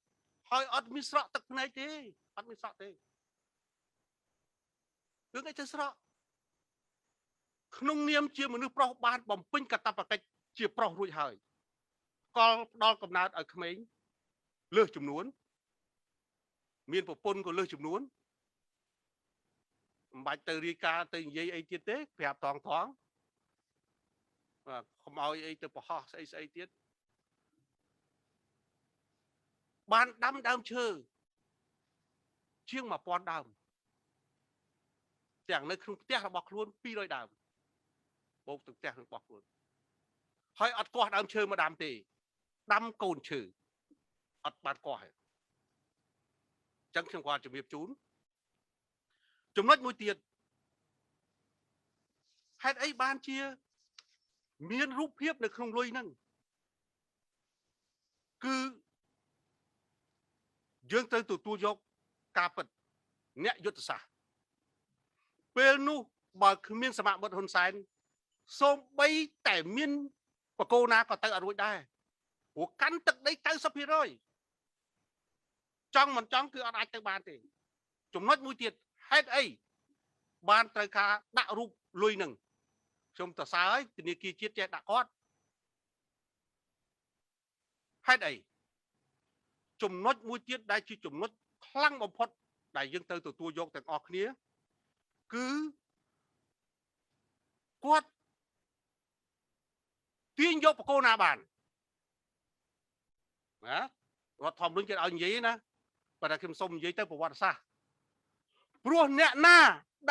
ហើយអត់មានស្រក់ទឹកភ្នែកទេអត់មានស្រក់ទេរឿងអីទៅស្រក់ក្នុងនាមជាមនុស្សប្រុសបានបំពេញកាតព្វកិច្ចជាប្រុសរួចហើយកលផ្ដល់កំណើតឲ្យក្មេងលើសចំនួនមានប្រពន្ធក៏លើសចំនួនមិនបាច់ទៅរាយការណ៍ទៅនិយាយអីទៀតទេប្រាប់ថងថងបាទកុំឲ្យអីទៅប្រហោះស្អីស្អីទៀតបានដាំដើមឈើជាង1000ដើមទាំងនៅក្នុងផ្ទះរបស់ខ្លួន200ដើមបូកទាំងផ្ទះរបស់ខ្លួនហើយអត់កោះដើមឈើមកដាំទេដាំកូនឈើអត់បានកោះទេអញ្ចឹងខ្ញុំគាត់ជំរាបជូនចំណុចមួយទៀតហេតុអីបានជាមានរូបភាពនៅក្នុងលុយហ្នឹងគឺយើងត្រូវទទួលយកការពិតអ្នកយុទ្ធសាស្ត្រពេលនោះបើគ្មានសមមិត្តហ៊ុនសែនសូម្បីតែមានបកគោណាក៏ទៅអត់រួចដែរព្រោះកាន់ទឹកដី90%ចង់មិនចង់គឺអត់អាចទៅបានទេចំណុចមួយទៀតហេតុអីបានត្រូវការដាក់រូបលុយនឹងខ្ញុំតសើហើយធនាគារជាតិចេះដាក់គាត់ហេតុអីចំណុចមួយទៀតដែលជាចំណុចខ្លាំងបំផុតដែលយើងត្រូវទទួលយកទាំងអស់គ្នាគឺគាត់ទាញយកបកគោណាបានណារដ្ឋធម្មនុញ្ញគេឲ្យនិយាយណាប៉ុន្តែខ្ញុំសូមនិយាយទៅប្រវត្តិសាស្ត្រព្រោះអ្នកណា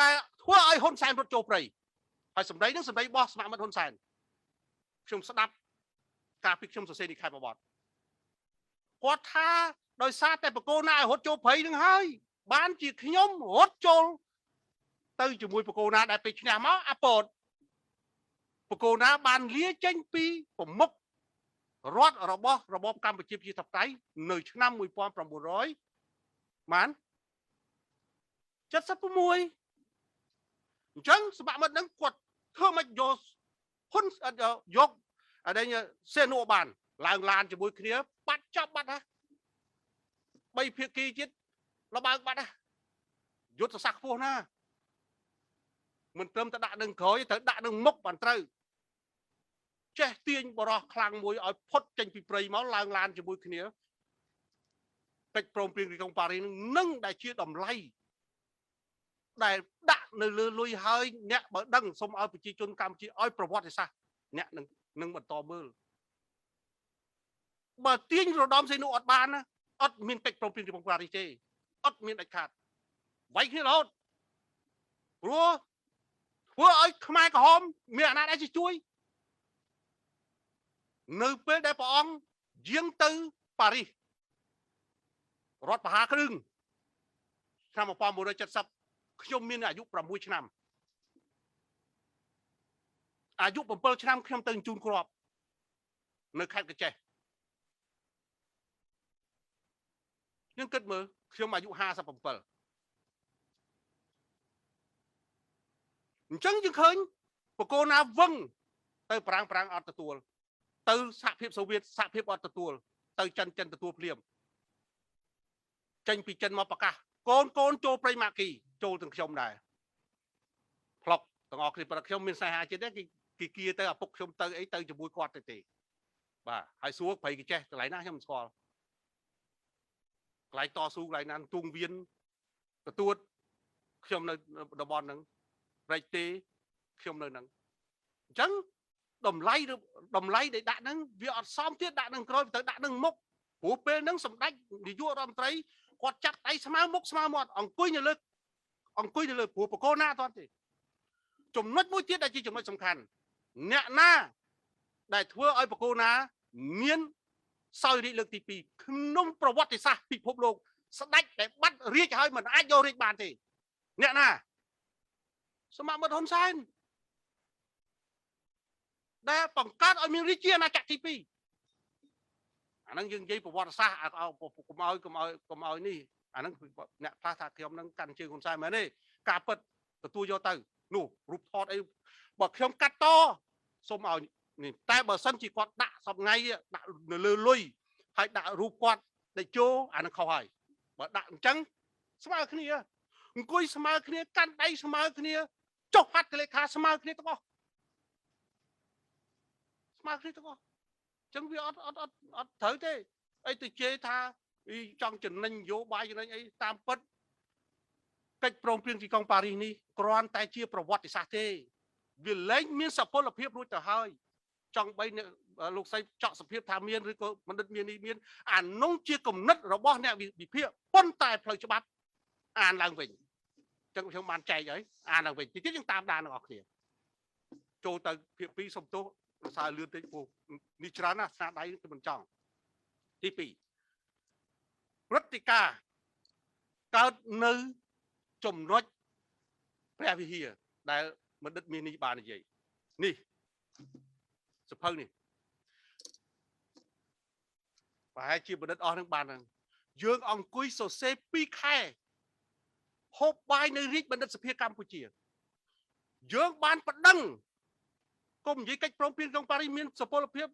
ដែលធ្វើឲ្យហ៊ុនសែនរត់ចូលព្រៃហើយសម្ដីនឹងសម្ដីរបស់ស្មាមិត្តហ៊ុនសែនខ្ញុំស្ដាប់កាលពីខ្ញុំសរសេរនិខេបបទគាត់ថាដោយសារតែបកគោណាឲ្យរត់ចូលព្រៃនឹងហើយបានជាខ្ញុំរត់ចូលទៅជាមួយបកគោណាដែលពេលឈ្នះមកអាពតបកគោណាបានលាចេញពីប្រមុខរដ្ឋរបស់របបកម្ពុជាប្រជាធិបតេយ្យនៅឆ្នាំ1900បាន76អញ្ចឹងសមមិត្តនឹងគាត់ធ្វើមិនយកហ៊ុនយកអីសេនុបានឡើងឡានជាមួយគ្នាបាត់ចាប់បាត់ហ่ะបីភាគីទៀតលបើកបាត់ហ่ะយុទ្ធសាស្ត្រខ្ពស់ណាស់មិនត្រឹមតែដាក់នឹងក្រោយត្រូវដាក់នឹងមុខបានត្រូវចេះទាញបរោះខ្លាំងមួយឲ្យផុតចេញពីព្រៃមកឡើងឡានជាមួយគ្នាកិច្ចព្រមព្រៀងទីក្រុងប៉ារីសនឹងដែលជាតម្លៃដែលដាក់នៅលើលុយហើយអ្នកបើដឹងសូមឲ្យប្រជាជនកម្ពុជាឲ្យប្រវត្តិសាស្ត្រអ្នកនឹងបន្តមើលបើទាញរដំសីនុអត់បានណាអត់មានកិច្ចព្រមព្រៀងទីក្រុងប៉ារីសទេអត់មានដាច់ខាតវាយគ្នារហូតព្រោះធ្វើឲ្យខ្មែរក្រហមមានអាណាដែរជួយនៅពេលដែលព្រះអង្គយាងទៅប៉ារីសរដ្ឋប្រហារគ្រឿងឆ្នាំ1970ខ្ញុំមានអាយុ6ឆ្នាំអាយុ7ឆ្នាំខ្ញុំទៅជូនគ្រាប់នៅខេត្តកញ្ចេះខ្ញុំគិតមើលខ្ញុំអាយុ57អញ្ចឹងយើងឃើញបកគោណាវឹង ទៅប្រាំងប្រាំងអត់ទទួលទៅសហភាពសូវៀតសហភាពអត់ទទួលទៅចិនចិនទទួលភ្លាមចេញពីចិនមកប្រកាសកូនកូនចូលព្រៃម៉ាគីចូលទាំងខ្ញុំដែរផ្លុកទាំងអស់គ្នាប៉ុន្តែខ្ញុំមានស្នេហាជាតិទេគេគេគៀទៅឪពុកខ្ញុំទៅអីទៅជាមួយគាត់ទៅទេបាទហើយសួរព្រៃគេចេះកន្លែងណាខ្ញុំមិនស្គាល់កន្លែងតស៊ូកន្លែងណាទូងវៀនទទួលខ្ញុំនៅតំបន់ហ្នឹងព្រៃទេខ្ញុំនៅហ្នឹងអញ្ចឹងតម្លៃតម្លៃដែលដាក់ហ្នឹងវាអត់សមទៀតដាក់នឹងក្រោយទៅដាក់នឹងមុខព្រោះពេលហ្នឹងសម្ដេចនាយករដ្ឋមន្ត្រីគាត់ចាប់ដៃស្មើមុខស្មើមាត់អង្គុយនៅលើអង្គុយនៅលើព្រោះបកគោណាអត់ទេចំណុចមួយទៀតដែលជាចំណុចសំខាន់អ្នកណាដែលធ្វើឲ្យបកគោណាមានសោយរាជលើកទី2ក្នុងប្រវត្តិសាស្ត្រពិភពលោកស្ដេចដែលបាត់រាជហើយមិនអាចយករាជបានទេអ្នកណាសមមិត្តហ៊ុនសែនដែលបង្កើតឲ្យមានរាជាណាចក្រទី2អាហ្នឹងយើងនិយាយប្រវត្តិសាស្ត្រកុំឲ្យកុំឲ្យកុំឲ្យនេះអាហ្នឹងអ្នកខ្លះថាខ្ញុំហ្នឹងកាន់ជើងហ៊ុនសែនមែនទេការពិតទទួលយកទៅនោះរូបថតអីបើខ្ញុំកាត់តសូមឲ្យនេះតែបើសិនជាគាត់ដាក់សប្ងៃដាក់នៅលើលុយហើយដាក់រូបគាត់ដេជោអាហ្នឹងខុសហើយបើដាក់អញ្ចឹងស្មើគ្នាអង្គុយស្មើគ្នាកាន់ដៃស្មើគ្នាចុះហត្ថលេខាស្មើគ្នាទាំងអស់ស្មើគ្នាទាំងអស់អញ្ចឹងវាអត់អត់អត់អត់ត្រូវទេអីទៅជេរថាចង់ចំណេញនយោបាយចំណេញអីតាមពិតកិច្ចព្រមព្រៀងទីក្រុងប៉ារីសនេះគ្រាន់តែជាប្រវត្តិសាស្ត្រទេវាលែងមានសុពលភាពរួចទៅហើយចង់បីលោកស្រីចောက်សភាពថាមានឬក៏បណ្ឌិតមាននេះមានអានោះជាគំនិតរបស់អ្នកវិភាគប៉ុន្តែផ្លូវច្បាប់អានឡើងវិញអញ្ចឹងខ្ញុំបានចែកហើយអានឡើងវិញទីទៀតយើងតាមដានទាំងអស់គ្នាចូលទៅភាគ2សុំទោសរសើរលឿនតិចព្រោះនេះច្រើនណាស់ស្នាដៃគឺមិនចង់ទី2ព្រឹត្តិការណ៍កើតនៅចំណុចព្រះវិហារដែលបណ្ឌិតមាសនេះបាននិយាយនេះសភៅនេះប្រហែលជាបណ្ឌិតអស់នឹងបានហ្នឹងយើងអង្គុយសរសេរ2ខែហូបបាយនៅរាជបណ្ឌិតសភាកម្ពុជាយើងបានប្តឹងកុំនិយាយកិច្ចព្រមព្រៀងក្រុងប៉ារីសមានសុពលភាព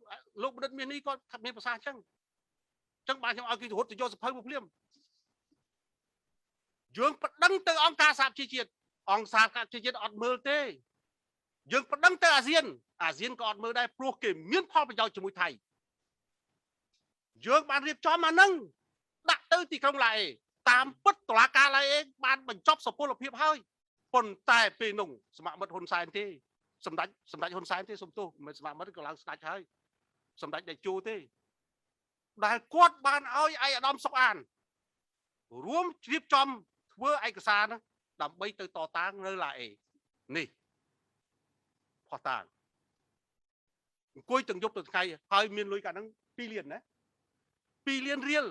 លោកបណ្ឌិតមាសនេះគាត់មានប្រសាសន៍អញ្ចឹងបានខ្ញុំឲ្យគេរត់ទៅយកសភៅមកភ្លាមយើងប្តឹងទៅអង្គការសហប្រជាជាតិអង្គការសហប្រជាជាតិអត់មើលទេយើងប្តឹងទៅអាស៊ានអាស៊ានក៏អត់មើលដែរព្រោះគេមានផលប្រយោជន៍ជាមួយថៃយើងបានរៀបចំអាហ្នឹងដាក់ទៅទីក្រុងឡាអេតាមពិតតុលាការឡាអេបានបញ្ចប់សុពលភាពហើយប៉ុន្តែពេលនោះសមមិត្តហ៊ុនសែនទេសម្ដេចហ៊ុនសែនទេសុំទោសមិនសមមិត្តក៏ឡើងស្ដេចហើយសម្ដេចដេជោទេដែលគាត់បានឲ្យឯកឧត្តមសុកអានរួមរៀបចំធ្វើឯកសារហ្នឹងដើម្បីទៅតតាងនៅឡាអេនេះផោះតាងអង្គុយទាំងយប់ទាំងថ្ងៃហើយមានលុយកាលហ្នឹង2លានណា2លានរៀល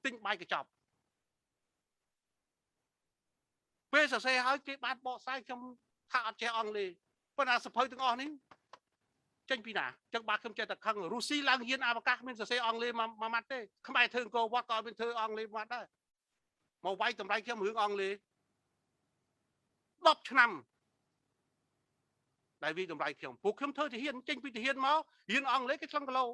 ទិញបាយកញ្ចប់ពេលសរសេរហើយគេបានបកស្រាយខ្ញុំថាអត់ចេះអង់គ្លេសប៉ុន្តែសភៅទាំងអស់នេះចេញពីណាចឹងបាទខ្ញុំចេះតែខឹងរុស្ស៊ីឡើងយានអវកាសមានសរសេរអង់គ្លេសមួយម៉ាត់ទេខ្មែរធ្វើអង្គរវត្តក៏មានធ្វើអង់គ្លេសមួយម៉ាត់ដែរមកវាយតម្លៃខ្ញុំរឿងអង់គ្លេស10ឆ្នាំដែលវាតម្លៃខ្ញុំពួកខ្ញុំធ្វើទាហានចេញពីទាហានមករៀនអង់គ្លេសគេឆ្លងគីឡូ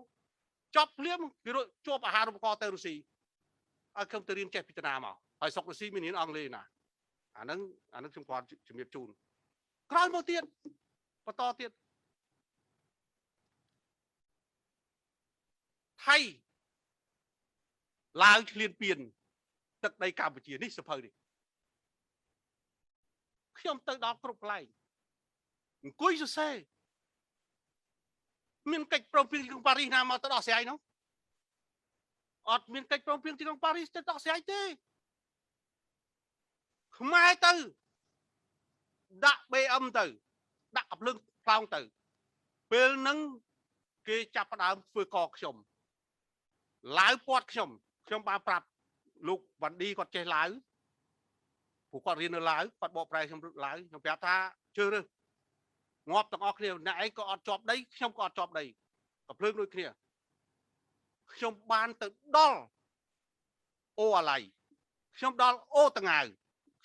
ចប់ភ្លាមគេរត់ជាប់អាហារូបករណ៍ទៅរុស្ស៊ីឲ្យខ្ញុំទៅរៀនចេះពិចារណាមកហើយស្រុករុស្ស៊ីមានរៀនអង់គ្លេសណាអាហ្នឹងខ្ញុំគាត់ជំរាបជូនក្រោយមកទៀតបន្តទៀតថៃឡាវឈ្លានពានទឹកដីកម្ពុជានេះសភៅនេះខ្ញុំទៅដល់គ្រប់កន្លែងអង្គុយសរសេរមានកិច្ចព្រមព្រៀងទីក្រុងប៉ារីសណាមកទៅដោះស្រាយនោះអត់មានកិច្ចព្រមព្រៀងទីក្រុងប៉ារីសទៅដោះស្រាយទេខ្មែរទៅដាក់ BM ទៅដាក់កំភ្លើងផ្លោងទៅពេលហ្នឹងគេចាប់ផ្ដើមធ្វើកខ្ញុំឡាវពាត់ខ្ញុំខ្ញុំបានប្រាប់លោកវ៉ាន់ឌីគាត់ចេះឡាវព្រោះគាត់រៀននៅឡាវគាត់បកប្រែខ្ញុំឡាវខ្ញុំប្រាប់ថាជឿរើសងាប់ទាំងអស់គ្នាអ្នកឯងក៏អត់ជាប់ដីខ្ញុំក៏អត់ជាប់ដីកំភ្លើងដូចគ្នាខ្ញុំបានទៅដល់អូអាឡៃខ្ញុំដល់អូតងាវ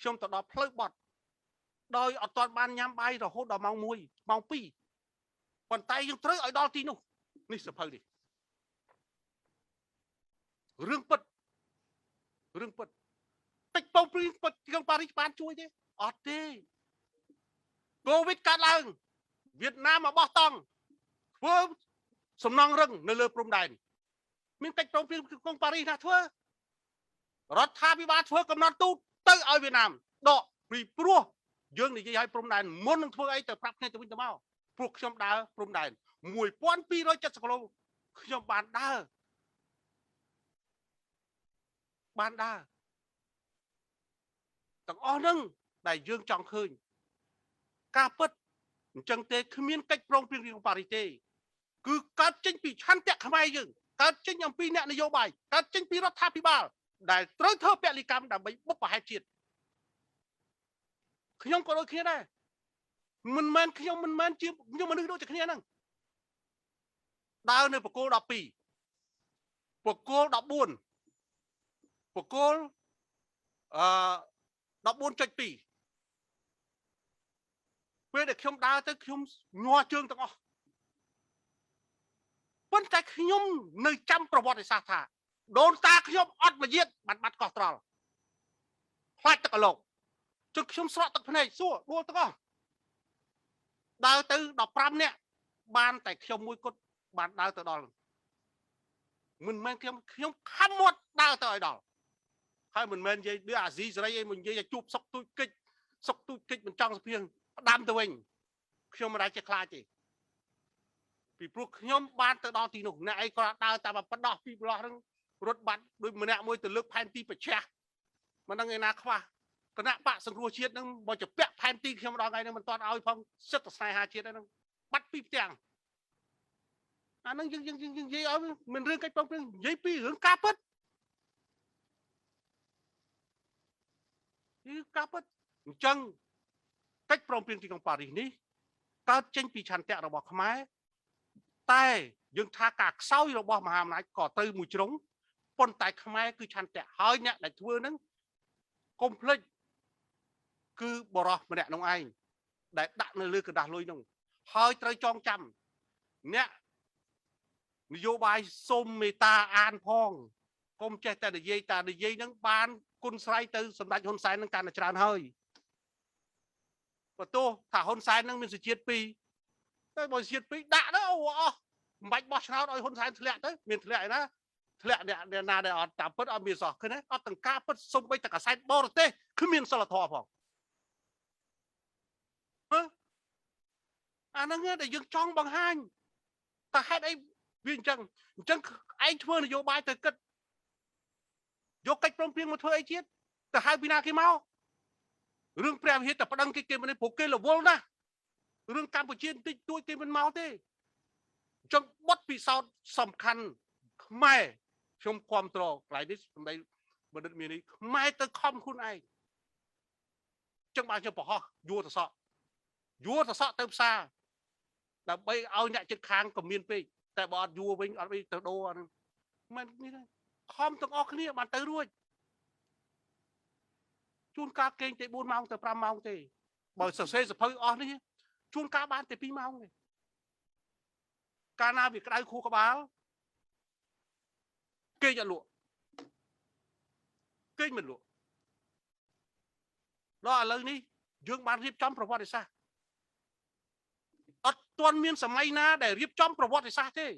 ខ្ញុំទៅដល់ផ្លូវបត់ដោយអត់ទាន់បានញ៉ាំបាយរហូតដល់ម៉ោង1ម៉ោង2 ប៉ុន្តែយើងត្រូវឲ្យដល់ទីនោះនេះសភៅនេះរឿងពិតរឿងពិតតិចពងព្រៀងពិតក្រុងប៉ារីសបានជួយទេអត់ទេកូវីដកើតឡើងវៀតណាមមកបោះតង់ធ្វើសំណង់រឹងនៅលើព្រំដែនមានកិច្ចព្រមព្រៀងក្រុងប៉ារីសណាធ្វើរដ្ឋាភិបាលធ្វើកំណត់ទូតទៅឲ្យវៀតណាមដកពីព្រោះយើងនិយាយឲ្យព្រំដែនមុននឹងធ្វើអីទៅប្រាប់គ្នាទៅវិញទៅមកព្រោះខ្ញុំដើរព្រំដែន1270គីឡូខ្ញុំបានដើរបានដើរទាំងអស់ហ្នឹងដែលយើងចង់ឃើញការពិតអញ្ចឹងទេគ្មានកិច្ចព្រមព្រៀងក្រុងប៉ារីសទេគឺកើតចេញពីឆន្ទៈខ្មែរយើងកើតចេញអំពីអ្នកនយោបាយកើតចេញពីរដ្ឋាភិបាលដែលត្រូវធ្វើពលិកម្មដើម្បីបុព្វហេតុជាតិខ្ញុំក៏ដូចគ្នាដែរមិនមែនខ្ញុំមិនមែនជាខ្ញុំមនុស្សដូចតែគ្នាហ្នឹងដើរនៅបកគោល12បកគោល14បកគោលអឺ14.2ពេលដែលខ្ញុំដើរទៅខ្ញុំញ័រជើងទាំងអស់ប៉ុន្តែខ្ញុំនៅចាំប្រវត្តិសាស្ត្រថាដូនតាខ្ញុំអត់មយាទបាត់បាត់កោះត្រល់ខ្លាចទឹកអលោកជិះខ្ញុំស្រក់ទឹកភ្នែកសួរដួលទាំងអស់ដើរទៅ15នាក់បានតែខ្ញុំមួយគត់បានដើរទៅដល់មិនមែនខ្ញុំខំមាត់ដើរទៅឲ្យដល់ហើយមិនមែននិយាយដូចអាស៊ីសេរីអីមកនិយាយឲ្យជួបសុកទូចកិច្ចសុកទូចកិច្ចមិនចង់សភៀងផ្ដាំទៅវិញខ្ញុំមិនដែលចេះខ្លាចទេពីព្រោះខ្ញុំបានទៅដល់ទីនោះអ្នកឯងក៏ដើរតាមបដោះពីប្រឡោះហ្នឹងរត់បាត់ដូចម្នាក់មួយទៅលើកផែនទីប្រឆាំងមិនដឹងឯណាខ្វះគណៈបកសង្គ្រោះជាតិហ្នឹងបើจะពាក់ផែនទីខ្ញុំដល់ថ្ងៃហ្នឹងមិនទាន់ឲ្យផងសិទ្ធិស្នេហាជាតិហ្នឹងបាត់ពីផ្ទាំងអាហ្នឹងយើងយើងនិយាយឲ្យមិនរឿងកិច្ចព្រមព្រៀងនិយាយពីរឿងការពិតគឺការពិតអញ្ចឹងកិច្ចព្រមព្រៀងទីក្រុងប៉ារីសនេះកើតចេញពីឆន្ទៈរបស់ខ្មែរតែយើងថាការខ្សោយរបស់មហាអំណាចក៏ទៅមួយជ្រុងប៉ុន្តែខ្មែរគឺឆន្ទៈហើយអ្នកដែលធ្វើហ្នឹងកុំភ្លេចគឺបរោះម្នាក់នោះឯងដែលដាក់នៅលើក្រដាសលុយនោះហើយត្រូវចងចាំអ្នកនយោបាយសូមមេត្តាអានផងកុំចេះតែនិយាយតានិយាយហ្នឹងបានគុណស្រ័យទៅសម្ដេចហ៊ុនសែននឹងកាន់តែច្រើនហើយបើទោះថាហ៊ុនសែននឹងមានសជាតិពីរតែបើសជាតិពីរដាក់ទៅអូអស់មិនបាច់បោះឆ្នោតឲ្យហ៊ុនសែនធ្លាក់ទៅមានធ្លាក់ឯណាធ្លាក់អ្នកណាដែលអត់តាមពិតអត់មានសោះឃើញទេអត់ទាំងការពិតសំបីតែកាសែតបរទេសគ្មានសិលធម៌ផងអាហ្នឹងដែលយើងចង់បង្ហាញតែហេតុអីវាអញ្ចឹងអញ្ចឹងឯងធ្វើនយោបាយទៅគិតយកកិច្ចព្រមព្រៀងមកធ្វើអីជាតិទៅហៅពីណាគេមករឿងព្រះវិហារតែប្តឹងគេគេមិនព្រោះគេរវល់ណាស់រឿងកម្ពុជាបន្តិចតួចគេមិនមកទេអញ្ចឹងបទពិសោធន៍សំខាន់ខ្មែរខ្ញុំគាំទ្រកន្លែងនេះសម្ដីបណ្ឌិតមាននេះខ្មែរទៅខំខ្លួនឯងអញ្ចឹងបានខ្ញុំបង្ហោះយួរតសក់យួរតសក់ទៅផ្សារដើម្បីឲ្យអ្នកចិត្តខាងក៏មានពេកតែបើអត់យួរវិញអត់អីទៅដូរអាហ្នឹងមិននេះទេខំទាំងអស់គ្នាបានទៅរួចជួនកាលគេងតែ4ម៉ោងទៅ5ម៉ោងទេបើសរសេរសភៅអស់នេះជួនកាលបានតែ2ម៉ោងទេកាលណាវាក្តៅខួរក្បាលគេងអត់លក់គេងមិនលក់ដល់ឥឡូវនេះយើងបានរៀបចំប្រវត្តិសាស្ត្រអត់ទាន់មានសម័យណាដែលរៀបចំប្រវត្តិសាស្ត្រទេ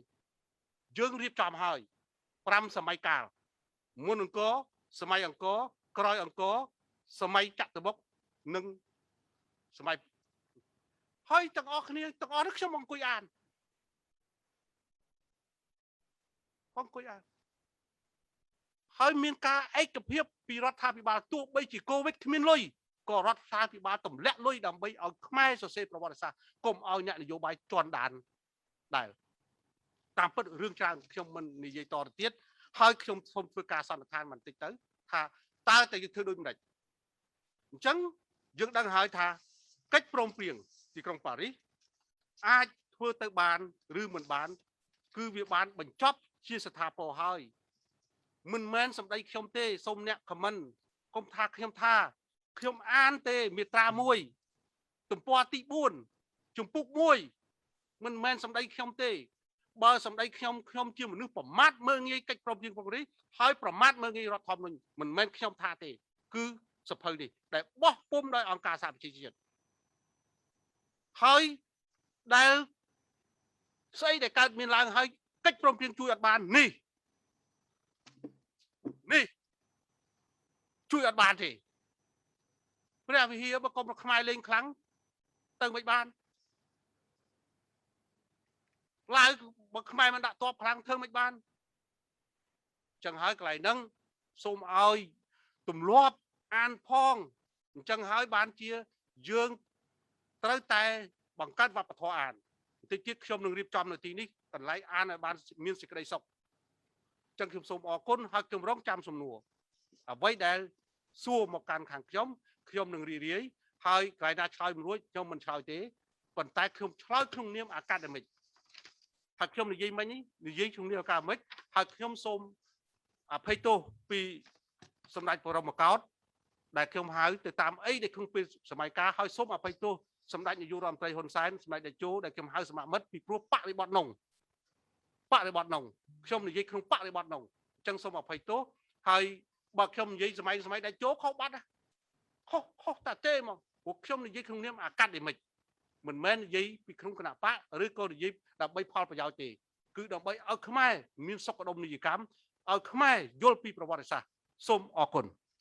យើងរៀបចំហើយ5សម័យកាលមុនអង្គរសម័យអង្គរក្រោយអង្គរសម័យចតុមុខនិងសម័យហើយទាំងអស់គ្នាទាំងអស់នេះខ្ញុំអង្គុយអានអង្គុយអានហើយមានការឯកភាពពីរដ្ឋាភិបាលទោះបីជាកូវីដគ្មានលុយក៏រដ្ឋាភិបាលទម្លាក់លុយដើម្បីឲ្យខ្មែរសរសេរប្រវត្តិសាស្ត្រកុំឲ្យអ្នកនយោបាយជន់ដានដែរតាមពិតរឿងច្រើនខ្ញុំមិននិយាយតទៅទៀតហើយខ្ញុំសូមធ្វើការសន្និដ្ឋានបន្តិចទៅថាតើតែយើងធ្វើដូចម្ដេចអញ្ចឹងយើងដឹងហើយថាកិច្ចព្រមព្រៀងទីក្រុងប៉ារីសអាចធ្វើទៅបានឬមិនបានគឺវាបានបញ្ចប់ជាស្ថាពរហើយមិនមែនសម្ដីខ្ញុំទេសូមអ្នកខមមិនកុំថាខ្ញុំថាខ្ញុំអានទេមាត្រា1ទំព័រទី4ជំពូក1 មិនមែនសម្ដីខ្ញុំទេបើសម្ដីខ្ញុំខ្ញុំជាមនុស្សប្រមាថមើលងាយកិច្ចព្រមព្រៀងក្រុងប៉ារីសហើយប្រមាថមើលងាយរដ្ឋធម្មនុញ្ញមិនមែនខ្ញុំថាទេគឺសភៅនេះដែលបោះពុំដោយអង្គការសហប្រជាជាតិហើយដែលស្អីដែលកើតមានឡើងហើយកិច្ចព្រមព្រៀងជួយអត់បាននេះនេះជួយអត់បានទេព្រះវិហារបើកុំខ្មែរលេងខ្លាំងទៅមិនបានឡាវបើខ្មែរមិនដាក់តបខ្លាំងធ្វើមិនបានចឹងហើយកន្លែងហ្នឹងសូមឲ្យទម្លាប់អានផងអញ្ចឹងហើយបានជាយើងត្រូវតែបង្កើតវប្បធម៌អានបន្តិចទៀតខ្ញុំនឹងរៀបចំនៅទីនេះកន្លែងអានឲ្យបានមានសេចក្តីសុខអញ្ចឹងខ្ញុំសូមអរគុណហើយខ្ញុំរងចាំសំណួរអ្វីដែលសួរមកកាន់ខាងខ្ញុំខ្ញុំនឹងរីករាយហើយកន្លែងណាឆ្លើយមិនរួចខ្ញុំមិនឆ្លើយទេប៉ុន្តែខ្ញុំឆ្លើយក្នុងនាម academic ហើយខ្ញុំនិយាយមិញនេះនិយាយក្នុងនាម academic ហើយខ្ញុំសូមអភ័យទោសពីសម្ដេចបរមកោដ្ឋដែលខ្ញុំហៅទៅតាមអីដែលក្នុងពេលសម័យកាលហើយសូមអភ័យទោសសម្ដេចនាយករដ្ឋមន្ត្រីហ៊ុនសែនសម្ដេចតេជោដែលខ្ញុំហៅសមមិត្តពីព្រោះបរិបទនោះបរិបទនោះខ្ញុំនិយាយក្នុងបរិបទនោះអញ្ចឹងសូមអភ័យទោសហើយបើខ្ញុំនិយាយសម័យសម័យតេជោខុសបាត់ខុសខុសតាទេមកព្រោះខ្ញុំនិយាយក្នុងនាម academic មិនមែននិយាយពីក្នុងគណៈបកឬក៏និយាយដើម្បីផលប្រយោជន៍ទេគឺដើម្បីឲ្យខ្មែរមានសុខដុមនីយកម្មឲ្យខ្មែរយល់ពីប្រវត្តិសាស្ត្រសូមអរគុណ។